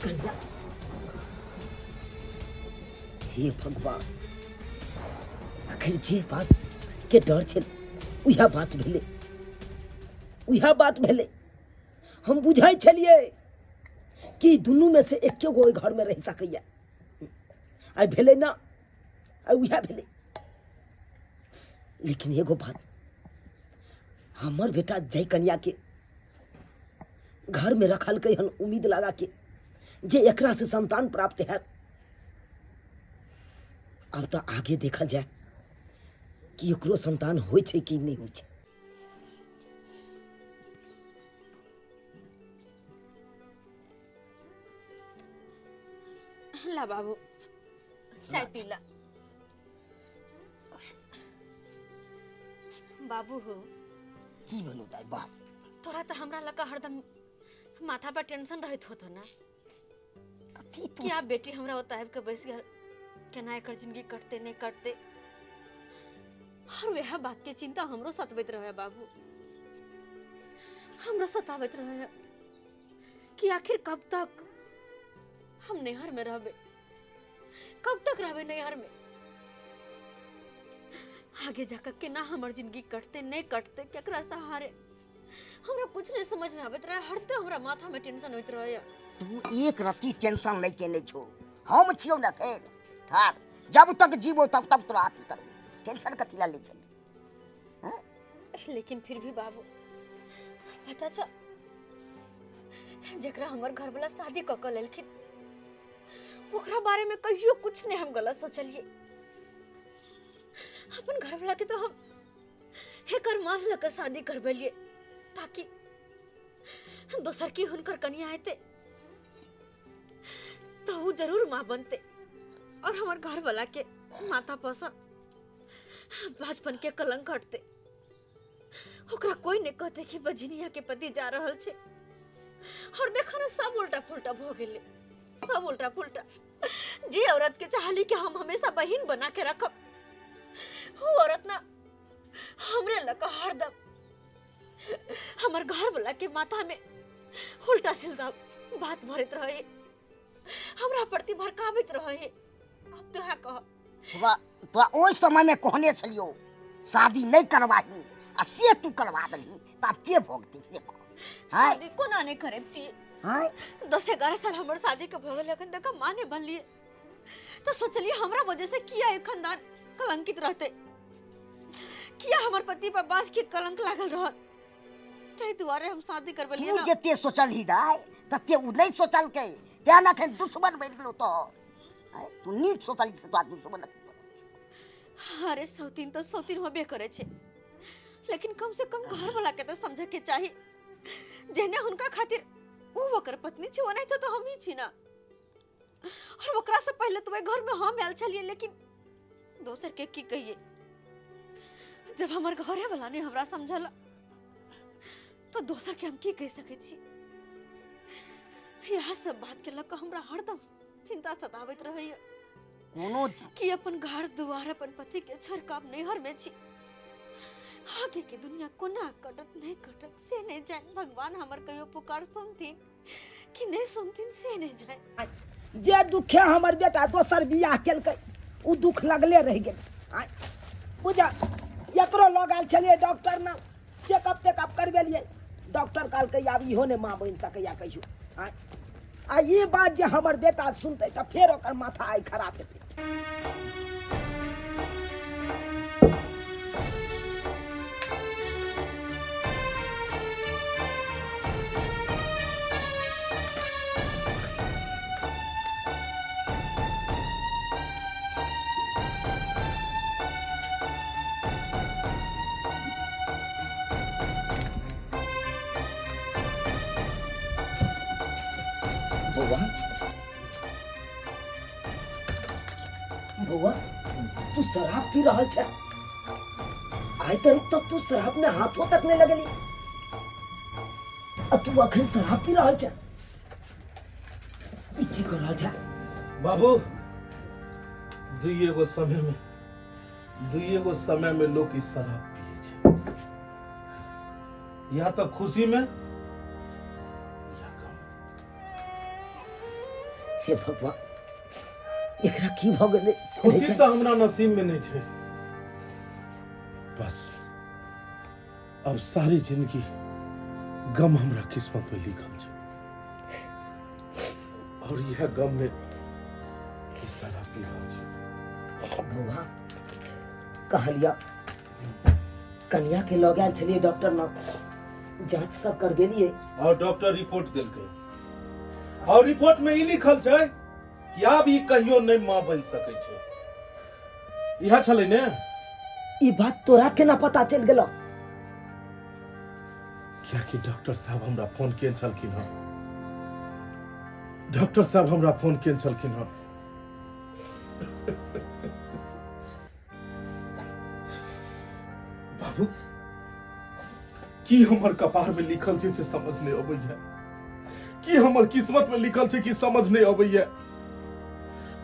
कन्या, हे भगवान, आखिर जे बात के डर छल उएह बात भेलै, उएह बात भेलै। हम बुझै छलियै कि दुनूमे से एके गो ओहि घरमे रहि सकैए। आइ भेलै ना, आइ उएह भेलै। लेकिन एगो बात, हमर बेटा जय कन्याके घरमे रखलकै हन उम्मीद लगा के जे एकरा से संतान प्राप्त हैत। आब तऽ आगे देखल जाय कि ओकरो संतान होइ छै कि नहि होइ छै। ला बाबू, चाय पी ला। बाबू हो। की भेलो दाइ? बाप, तोरा तऽ हमरा लग हरदम माथा पर टेंशन रहैत होतो ना? कथी तू कि आब बेटी हमरा ओतऽ आबि कऽ बैस गेल, केना एकर जिंदगी कटते नहि कटते, और वएह बात के चिंता हमरो सतबैत रहे बाबू, हमरो सताबैत रहे कि आखिर कब तक हम नैहर में रहबे, कब तक रहबे नैहर में, आगे जाकर केना हमर जिंदगी कटते नहीं कटते, केकरा सहारे, हमरा कुछ नहीं समझ में आबैत रहे। हरदम हमरा माथा में टेंशन होइत रहे। तू एक रत्ती टेंशन लैके नहीं छो, हम छियौ ने फेर ठार, जब तक जीवो तब तक तोरा अथी करबो, टेंशन कथी ला लै छै? लेकिन फिर भी बाबू, पता छ जकरा हमर घर वाला शादी कऽ कऽ लेलखिन ओकरा बारे में कहियो कुछ नहीं हम गलत सोचलिए। अपन घर वाला के तो हम एकर मान लऽ कऽ शादी करबेलिए ताकि दोसर की हुनकर कनिया हेतै तो वो जरूर माँ बनते और हमर घर वाला के माथा पर से बचपन के कलंक हटते, ओकरा कोई नहीं कहते कि बजनिया के पति जा रहल छै। और देखो ना सब उल्टा पुल्टा भ गेलै, सब उल्टा पुल्टा। जे औरत के चाहली कि हम हमेशा बहिन बना के रखब, वो औरत ना हमरे लग हरदम हमर घर वाला के माथा में उल्टा सीधा बात भरत रहे, हमरा प्रति भड़काबैत रहे। अब तो है कह तोरा तोरा ओहि समय में कहने छलियौ शादी नहीं करवाही आ से तू करवा देलही, तऽ आब के भोगतै से कह? आँय? शादी कोना नहीं करेबती? आँय? 10-11 साल हमर शादी के भऽ गेल, अखन तक हम माँ नहीं बनलिए। तो सोचलिए हमरा वजह से किया ई खानदान कलंकित रहते, किया हमर पति पर बांस के कलंक लागल रहत, ताहि दुआरे हम शादी करबलिए तू ना। जते सोचलही दाइ तते उ नहीं सोचलकै, तें ने अखन दुश्मन बनि गेलौ तोहर। आँय, तू नीक सोचलही से तोरा दुश्मन अखन बनल छौ। अरे सौतीन तो सौतीन होबे करे छै, लेकिन कम से कम घर वाला के तो समझे के चाही, जेहने हुनका खातिर उ ओकर पत्नी छै ओनाहिते तो हम ही छी ना। और ओकरा से पहले तो घर में हम आयल छलिए, लेकिन दोसर के की कहिए जब हमर घरे वाला नहीं हमरा समझल तो दोसर के हम की कह सकै छी। यह सब बात के लऽ कऽ हमरा हरदम चिंता सताबैत रहैया कोनो कि अपन घर दुआर अपन पति के छोड़ कऽ आब नैहर में छी, आगे के दुनिया कोना कटत नहीं कटत से नहीं जान। भगवान हमर कहियो पुकार सुनथिन कि नहीं सुनथिन से नहीं जान। जे दुखे हमर बेटा दोसर बियाह केलकै ओ दुख लगले रहि गेल। आँय बुझा एकरो लग आयल छलियै डॉक्टर ने, चेकअप तेकअप करबेलियै, डॉक्टर कहलकै आब इहो नहि माँ बनि सकैया कहियो। आँय आ ई बात जे हमर बेटा सुनतै तऽ फेर ओकर माथा आइ खराब हेतै। बौआ बौआ तू शराब पी रहल छै? आइ तक तो तू शराब में हाथों तक नहीं लगेली, आ तू अखन शराब पी रहल छै? ई की कर रहल छै? बाबू दुइए गो समय में, दुइए गो समय में लोग ई शराब पिए छै, या तो खुशी में या गम। हे भगवान, एकरा की भऽ गेलै से नहि खुशी जानि। तऽ हमरा नसीब में नहीं छै, बस अब सारी जिंदगी गम हमरा किस्मत में लिखल छै और यह गम में ई शराब पी रहल छी। बौआ कहलिया कनिया के लऽ गेल छलियै डॉक्टर लग, जांच सब करबेलियै और डॉक्टर रिपोर्ट देलकै और रिपोर्ट में ई लिखल छै कि आब ई कहियो नहीं माँ बनि सकै छै। इएह छलै ने? ई बात तोरा केना पता चलि गेलौ? कियाकि डॉक्टर साहब हमरा फोन केने छलखिन हँ, डॉक्टर साहब हमरा फोन केने छलखिन हँ। बाबू की हमर कपार में लिखल छै से समझ नहीं अबैया, की हमर किस्मत में लिखल छै कि समझ नहीं अबैया।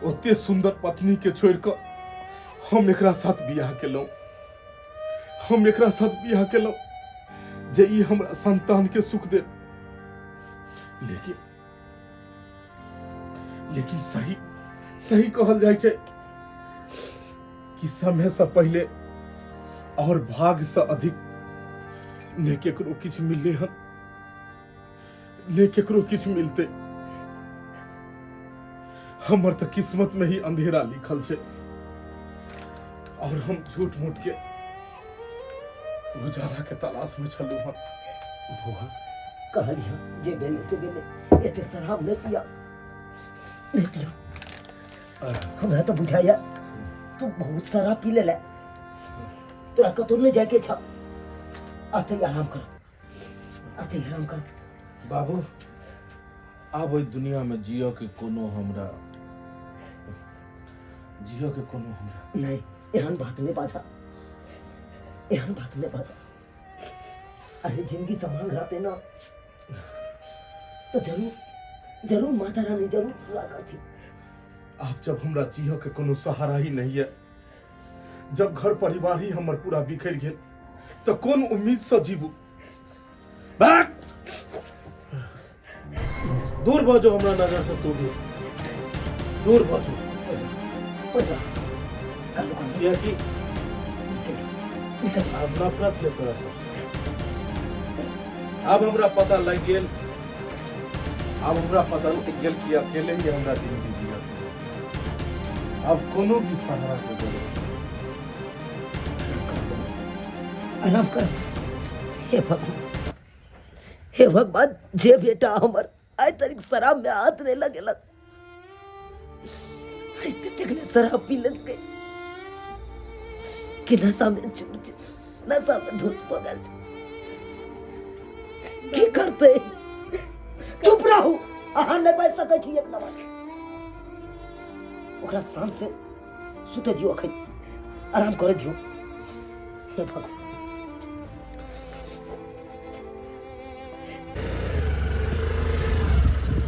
ओते सुंदर पत्नी के छोड़ कऽ हम एकरा साथ बियाह केलहुँ, हम एकरा साथ बियाह केलहुँ जे ई हमरा संतान के सुख दे, लेकिन लेकिन सही सही कहल जाइ छै कि समय से पहले और भाग से अधिक ने केकरो किछु मिलले हन ने केकरो किछु मिलते। हमर तऽ किस्मत में ही अंधेरा लिखल छै और हम झूठ मूठ के उजाला के तलाश में छलहुँ हन। बौआ कहलिया जे भेलै से भेलै, एते शराब नहि पिया, नहि पिया। हमरा तऽ बुझाइया तू बहुत शराब पी लेले, तोरा कतौ नहि जायके छ, अतै आराम कर, अतै आराम कर। बाबू आब एहि दुनिया में जियो के कोनो हमरा, जियो के कोनो हमरा नहीं, एहन बात नहीं बाजा, एहन बात नहीं बाजा। अरे जिंदगी संभाल रहते ना तो जरूर जरूर माता रानी जरूर पूरा करती। आप जब हमरा जियो के कोनो सहारा ही नहीं है, जब घर परिवार ही हमर पूरा बिखर गेल तो कौन उम्मीद से जीबू? भाग! दूर भऽ जो हमरा नजर से, तू भी दूर भऽ जो। कालू कालू कियाकि निकल जा, निकल जा। आब नफरत है तोरा सब। आब हमरा पता लग गेल, आब हमरा पता लग गेल कि अकेले ही हमरा जिंदगी जिया। अब कोनो भी सहारा के जरूरत नहीं। आराम कर। हे भगवान, हे भगवान, जे बेटा हमर आइ तक शराब में हाथ नहीं लगेलक, आइ तक ने शराब पी लेलकै कि नशा में चूर छै, नशा में धुत भऽ गेल छै। की करतै? चुप रहू, अहाँ नहि बाजि सकै छी एक नंबर। ओकरा शांत से सुतै दियौ, अखन आराम करे दियौ। हे भगवान।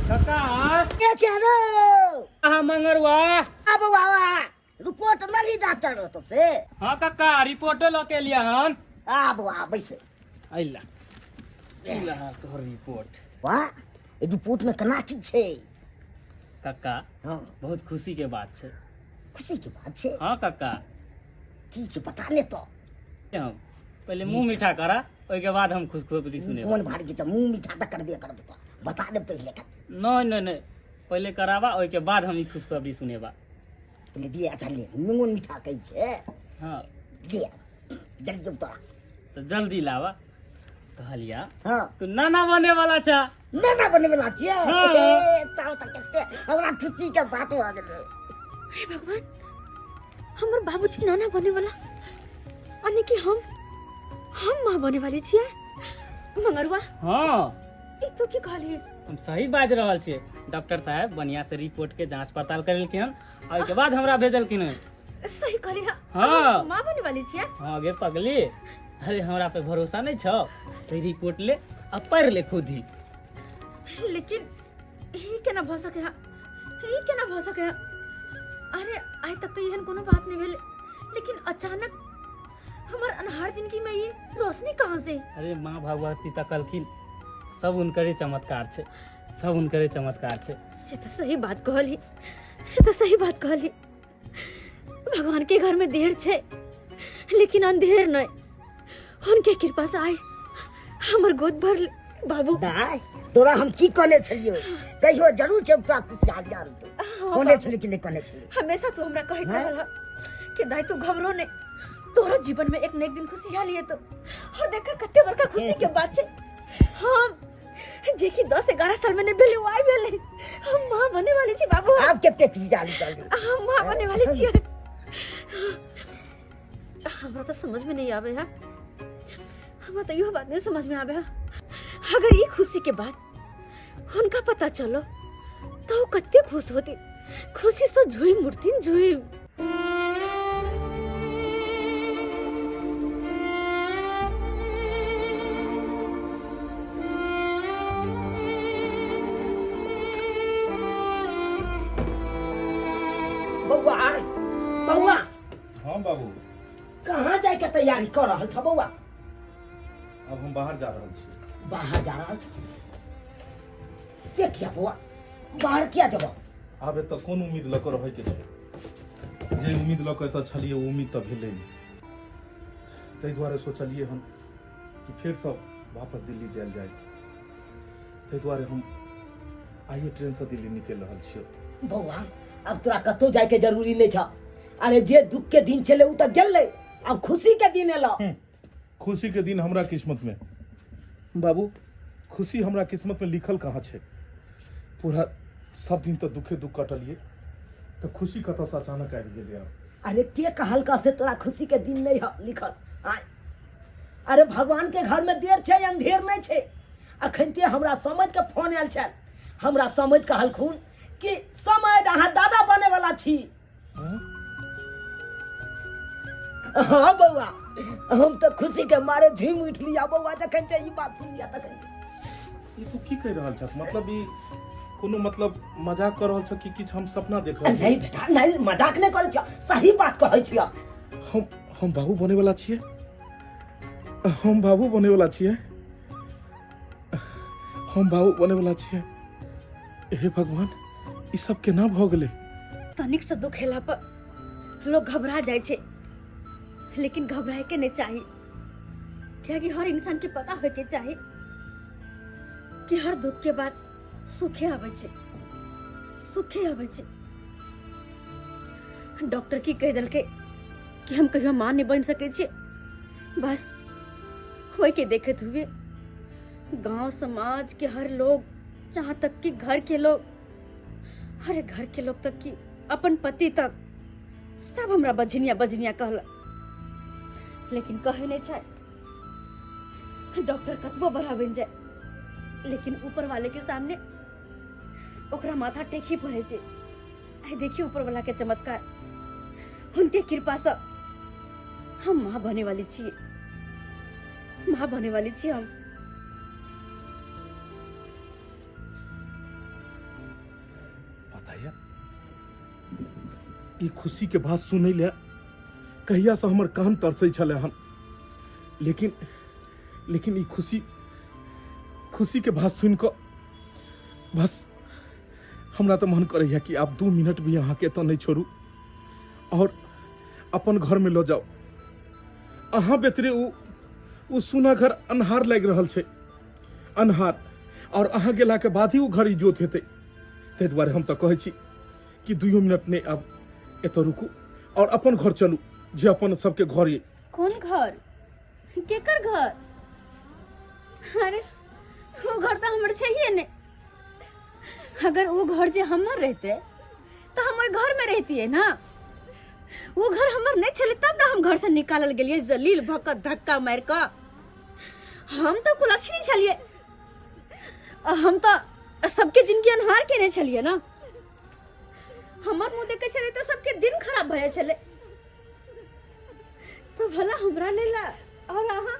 काका के छै रे? अहाँ मंगरुआ। आ बौआ, रिपोर्ट लली डॉक्टर रहतो से? हाँ काका, रिपोर्टो लऽ के एलियै हन। आ बौआ बैस। अइला अइला तोहर रिपोर्ट। वाह, ई रिपोर्ट में केना चीज छै? कक्का। हाँ। बहुत खुशी के बात छै। खुशी के बात छै? हाँ कक्का। की छै बता ने तो। हम पहले मुंह मीठा करा, ओहि के बाद हम खुशखबरी सुनेब। कोन भारी के छै, मुंह मीठा तऽ करबे करब तो, बता दे पहले का। नहीं नहीं नहीं, पहले कराबा, ओहि के बाद हम ई खुशखबरी सुनेबा। पहले दिए। अच्छा ले, मुंह मीठा कहै छै। हाँ। दिए जल्दी देब तोरा। तो जल्दी लावा। कहलिया। हाँ। तू नाना बने वाला छा। नाना बने वाला छियै? हाँ। ए, तब तऽ कते हमरा खुशी के बात भऽ गेलै। हे भगवान, हमर बाबूजी नाना बने वाला, यानी कि हम माँ बने वाली छियै। मंगरुआ। हाँ। ई तू की कहलियै? हम सही बाजि रहल छियै। डॉक्टर साहब बढ़िया से रिपोर्ट के जांच पड़ताल करेलखिन हन, आ ओहिके बाद हमरा भेजलखिन हन। सही कहली? हाँ। हाँ। माँ बने वाली छियै? हाँ गे पगली, अरे हमरा पे भरोसा नहीं छौ तो रिपोर्ट ले आ पढ़ ले खुद ही। लेकिन ई केना भऽ सकै है? ई केना भऽ सकै है? अरे आइ तक तऽ एहन कोनो बात नहीं भेलै, लेकिन अचानक हमर अन्हार जिंदगी में ई रोशनी कहाँ से? अरे माँ भगवती तकलखिन, सब हुनकरे चमत्कार छै, सब हुनकरे चमत्कार छै। से तऽ सही बात कहली, से तऽ सही बात कहली। भगवान के घर में देर छै लेकिन अंधेर नहीं। उनके कृपा से आए हमर गोद भर बाबू। दाय, तोरा हम की कहने छलियो? कहियो जरूर छै तोरा खुशहाली आनतो। हाँ, कहने छलियो कि नहीं कहने छलियो? हमेशा तू हमरा कहैत हाँ? रहल कि दाई तू घबरो नहीं, तोरा जीवन में एक न एक दिन खुशहाली एतो। और देखा कते बड़का खुशी के बात छै, हम जे कि 10-11 साल में नहीं भेलै वो आइ भेलै। हम माँ बने वाली छी बाबू। आब कते खुशहाली चल। हम माँ बने वाली छी। हमरा तो समझ में नहीं आवे है, हमरा तो इहो बात नहीं समझ में आवे है। अगर ये खुशी के बात उनका पता चलो तो वो कते खुश होती, खुशी से झूम उठतीन, झूम। बौआ, बौआ। हाँ बाबू। कहाँ जाए के तैयारी कर रहल छ बौआ? अब हम बाहर जा रहल छी। बाहर जा रहल छ? से किया बौआ, बाहर किया जब? आब एतऽ कोन उम्मीद लऽ कऽ रहैके छै? जे उम्मीद लऽ कऽ एतऽ छलियै ओ उम्मीद तऽ भेलै नहि। ताहि दुआरे सोचलियै हन कि फेरसँ वापस दिल्ली जायल जाय। ताहि दुआरे हम आइए ट्रेनसँ दिल्ली निकलि रहल छियै। बौआ, अब तोरा कतौ जाय के जरूरी नहीं छ। अरे जे दुख के दिन छले उ तऽ गेलै, अब खुशी के दिन एलो। खुशी के दिन हमरा किस्मत में बाबू, खुशी हमरा किस्मत में लिखल कहाँ छै? पूरा सब दिन तऽ दुखे दुख कटलिए, तऽ खुशी कतऽसँ अचानक आबि गेलै आब? अरे के कहलका से तोरा खुशी के दिन नहीं है लिखल? आय, अरे भगवान के घर में देर छै, अंधेर नहीं छै। अखन ते हमरा समझ के फोन आयल छल, हमरा समझ कहलखुन कि समझ अहाँ दादा बने वाला छी। हाँ बौआ, हम तो खुशी के मारे झूम उठलिया बौआ जखन ते ई बात सुनलिया तखन। ई तू की कहि रहल छह? मतलब ई कोनो मतलब मजाक कर रहल छह कि किछु हम सपना देख रहल छी? नहीं बेटा नहीं, मजाक नहीं करै छियै, सही बात कहै छियै। हम बाबू बने वाला छियै, हम बाबू बने वाला छियै, हम बाबू बने वाला छियै। हे भगवान, ई सब केना भऽ गेलै? तनिक से दुख हेला पर लोग घबरा जाइ छै, लेकिन घबराए के नहीं चाही, कियाकि हर इंसान के पता होए के चाही कि हर दुख के बाद सुखे आबै छै, सुखे आबै छै। डॉक्टर की कहि देलकै कि हम कहियो माँ नहीं बन सकै छियै, बस होय के देखैत हुए गांव समाज के हर लोग, जहाँ तक कि घर के लोग, हर घर के लोग तक कि अपन पति तक सब हमरा बझनिया बझनिया कहलक, लेकिन कहे नहीं छै डॉक्टर कतबो बड़ा बन जाए लेकिन ऊपर वाले के सामने ओकरा माथा टेक ही पड़े छै। आइ देखियो ऊपर वाला के चमत्कार, उनके कृपा से हम माँ बने वाली छियै, माँ बने वाली छियै हम। पता है ई खुशी के बात सुनै ले कहिया से हमर कान तरसै छलै हन। लेकिन लेकिन ई खुशी खुशी के बात सुनि कऽ बस हमरा तऽ मन करैया कि आब 2 मिनट भी अहाँके एतऽ नहि छोड़ू और अपन घरमे लऽ जाउ। अहाँ बेतरे उ सुना घर अन्हार लागि रहल छै, अन्हार, और अहाँ गेलाके बाद ही ओ घर इजोत हेतै। ताहि दुआरे हम तऽ कहै छी कि 2 मिनट नहि आब एतऽ रुकू और अपन घर चलू, जे अपन सबके घर ये। कोन घर? केकर घर? अरे ओ घर तऽ हमर छैहे नहि। अगर ओ घर जे हमर रहते तऽ हम ओहि घर में रहतियै ना। ओ घर हमर नहि छलै तब ने हम घर से निकालल गेलियै जलील भऽ कऽ धक्का मारि कऽ। हम तऽ कुलक्षणी छलियै, हम तऽ सबके जिंदगी अन्हार केने छलियै ना। हमर मुँह देखै छलै तऽ सबके दिन खराब भऽ जाइ छलै। तो भला हमरा लेल और अहाँ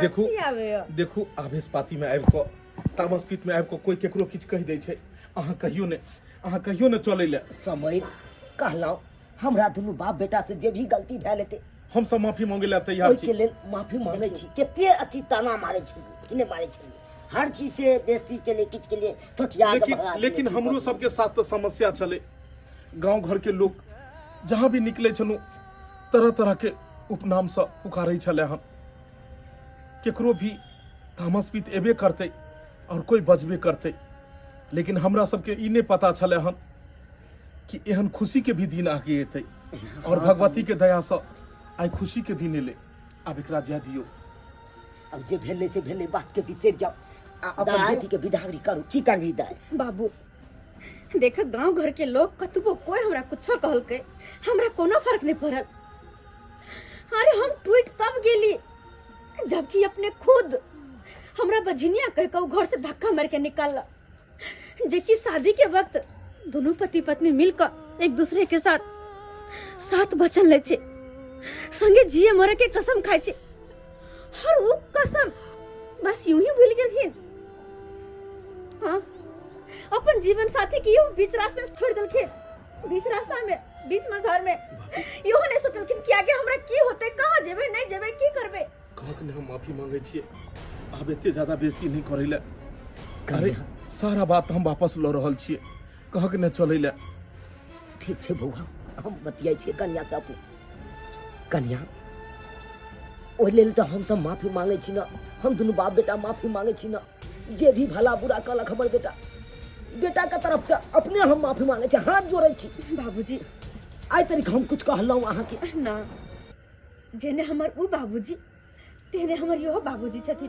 देखू हँसी आबैया। देखू आवेश पाती में आबि कऽ तामस पीत में आबि कऽ कोई केकरो किछु कहि दै छै, अहाँ कहियो ने, अहाँ कहियो ने चलै लए। समय कहलहुँ हमरा दुनू बाप बेटा से जे भी गलती भेल हेतै हम सब माफी मांगे लए तैयार ओहिके छी। लेल माफी मांगे छी। कते अथी ताना मारे छलियै कि नहि मारे छलियै, हर चीज से बेइज्जती के लिए किछु के लिए ठोठिया के लेकिन भगा देलियै। लेकिन हमरो सबके साथ तऽ समस्या छलै। गांव घर के लोग जहाँ भी निकले छलहुँ तरह तरह के उपनाम से पुकारै छलै हन। केकरो भी तामस पीत एबे करतै और कोई बजबे करतै, लेकिन हमरा सबके ई नहि पता छलै हन कि एहन खुशी के भी दिन आगे एतै। और भगवती के दया से आइ खुशी के दिन एलै। आब एकरा जाय दियौ। अब जे भेलै से भेलै, बात के बिसरि जाउ आ अपन दाइ। बेटी के विदागरी करू। की करबी दाइ? बाबू देख, गांव घर के लोग कतबो कोई हमरा कुछो कहलकै हमरा कोनो फर्क नहीं पड़ल। अरे हम टूट तब गेली जबकि अपने खुद हमरा बझिनिया कह के घर से धक्का मार के निकाल, जेकि शादी के वक्त दोनों पति पत्नी मिलकर एक दूसरे के साथ साथ वचन ले छे, संगे जिए मरे के कसम खाए छे, और वो कसम बस यूं ही भूल गेलखिन। हाँ, अपन जीवन साथी के यूं बीच रास्ते में छोड़ देलखिन, बीच रास्ता में, बीच मझधार में। इहो नहीं सोचलखिन कि आगे हमरा की होते, कहाँ जेबे नहीं जेबे, की करबे। कहक ने हम माफी मांगे छियै, आब एते ज्यादा बेइज्जती नहीं करै ले। अरे सारा बात हम वापस ल रहल छियै, कहक ने चलै ले। ठीक छै बौआ, हम बतियाइ छियै कन्या से अपने। कन्या ओहि लेल तऽ हमसब माफी मांगे छी ना, हम दुनू बाप बेटा माफी मांगे छी ना। जे भी भला बुरा कहलक हमर बेटा, बेटा के तरफ से अपने हम माफी मांगे छी, हाथ जोड़ै छी। बाबूजी आइ तरीक हम कुछ कहलहुँ अहाँके ना, जेने हमर उ बाबूजी तेने हमर इहो बाबूजी छथिन,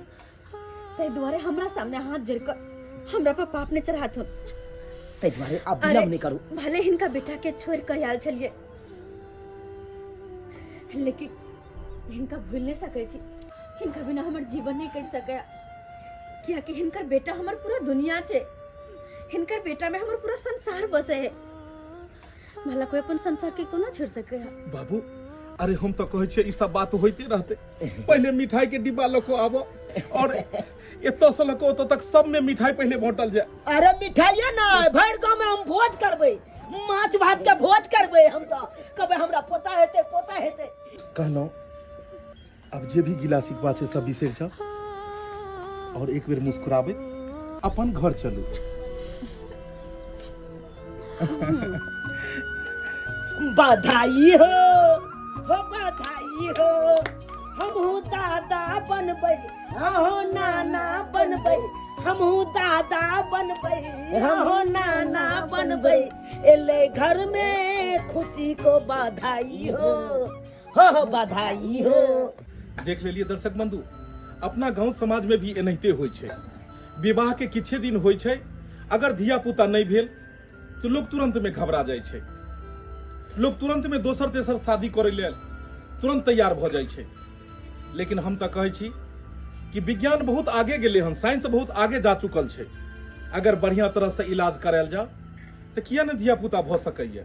ताहि दुआरे हमरा सामने हाथ जोड़ कऽ हमरा पर पाप नहि चढ़ाथुन। ताहि दुआरे आब विलम्ब नहि करू। भले हिनका बेटा के छोड़ कऽ आयल छलियै, लेकिन हिनका भूल नहीं सकै छी। हिनका बिना हमर जीवन नहीं कटि सकैया, कियाकि हिनकर बेटा हमर पूरा दुनिया छै। हिनकर बेटा में हमर पूरा संसार बसे है। भला कोई अपन संसार के कोना छोड़ सके है? बाबू अरे हम तो कहै छियै ई सब बात होइते रहते। पहले मिठाई के डिब्बा लऽ कऽ आबो और एतऽ से लऽ कऽ ओतऽ तक सब में मिठाई पहले बांटल जाय। अरे मिठाइये ना, भरि गाँव में हम भोज करबै, माछ भात के भोज करबै। हम तो कहबै हमरा पोता हेतै, पोता हेतै। कहलहुँ अब जे भी गिला शिकवा छै सब बिसरि जाउ और एक बेर मुस्कुराबै अपन घर चलू। बधाई हो, हो बधाई हो, हमहू दादा बनबै, अहो नाना बनबै, हमहू दादा बनबै, अहो नाना बनबै, एलै घर में खुशी को बधाई हो, हो हो बधाई हो। देख लेलिए दर्शक बंधु, अपना गांव समाज में भी एनाहिते होइ छै। विवाह के किछे दिन होइ छै, अगर धिया पुता नहीं भेल तो लोग तुरंत में घबरा जाइ छै, लोग तुरंत में दोसर तेसर शादी करे लेल तुरंत तैयार भ जाइ छै। लेकिन हम तऽ कहै छी कि विज्ञान बहुत आगे गेलै हन, साइंस बहुत आगे जा चुकल छै। अगर बढ़िया तरह से इलाज करायल जाए तऽ किया ने धिया पुता भऽ सकैया।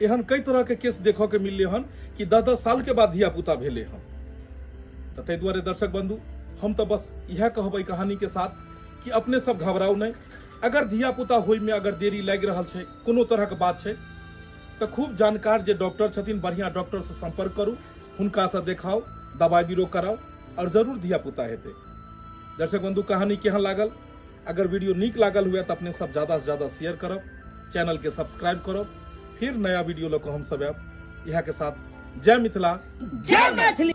एहन कई तरह के केस देखऽ के मिललै हन कि 10-10 साल के बाद धिया पुता भेलै हन। तऽ ताहि दुआरे दर्शक बंधु, हम तऽ बस इएह कहबै कहानी के साथ कि अपने सब घबराउ नहि। अगर धिया पुता होय में अगर देरी लागि रहल छै, कोनो तरह के बात छै, तऽ खूब जानकार जे डॉक्टर छथिन, बढ़िया डॉक्टर से संपर्क करू। हुनकासँ देखाउ, दबाइ बीरो कराउ आओर जरूर धियापुता हेतै। दर्शक बंधु, कहानी केहन लागल? अगर वीडियो नीक लागल हुए तऽ अपने सब ज्यादा से ज्यादा शेयर करब, चैनल के सब्सक्राइब करब। फिर नया वीडियो लऽ कऽ हम सब आयब। इएह के साथ जय मिथिला, जय मैथिली।